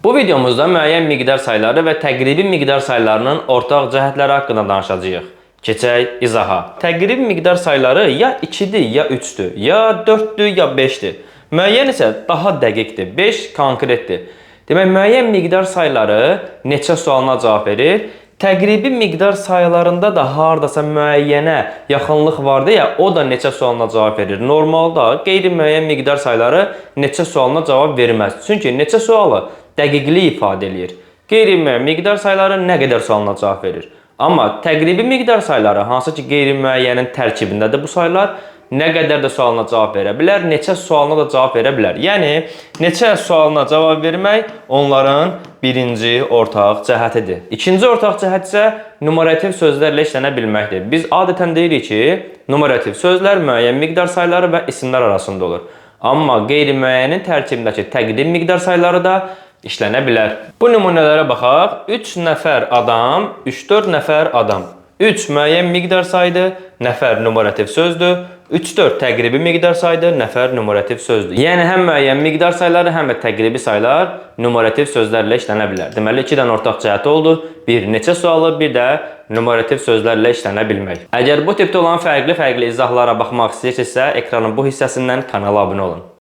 Bu videomuzda müəyyən miqdar sayları və təqribi miqdar saylarının ortaq cəhətləri haqqında danışacağıq. Keçək izaha. Təqribi miqdar sayları ya 2-dir, ya 3-dür, ya 4-dür, ya 5-dir. Müəyyən isə daha dəqiqdir. 5 konkretdir. Demək, müəyyən miqdar sayları neçə sualına cavab verir? Təqribi miqdar saylarında da hardasa müəyyənə yaxınlıq var deyə o da neçə sualına cavab verir. Normalda qeyri-müəyyən miqdar sayları neçə sualına cavab verməz. Çünki neçə sualı dəqiqlik ifadə eləyir. Qeyri-müəyyən miqdar sayları nə qədər sualına cavab verir. Amma təqribi miqdar sayları, hansı ki qeyri-müəyyənin tərkibindədir bu saylar, nə qədər də sualına cavab verə bilər, neçə sualına da cavab verə bilər. Yəni neçə sualına cavab vermək onların birinci ortaq cəhətidir. İkinci ortaq cəhət isə numerativ sözlərlə işlənə bilməkdir. Biz adətən deyirik ki, numerativ sözlər müəyyən miqdar sayları və isimlər arasında olur. Amma qeyri-müəyyənin tərkibindəki təqdim miqdar sayları da işlənə bilər. Bu nümunələrə baxaq. 3 nəfər adam, 3-4 nəfər adam. 3 müəyyən miqdar sayıdır, nəfər numerativ sözdür. 3-4 təqribi miqdar sayıdır, nəfər numerativ sözdür. Yəni həm müəyyən miqdar sayları, həm də təqribi saylar numerativ sözlərlə işlənə bilər. Deməli, iki dənə ortaq cəhəti oldu. Bir neçə sualı, bir də numerativ sözlərlə işlənə bilmək. Əgər bu tipdə olan fərqli-fərqli izahlara baxmaq istəyirsinizsə, ekranın bu hissəsindən kanala abunə olun.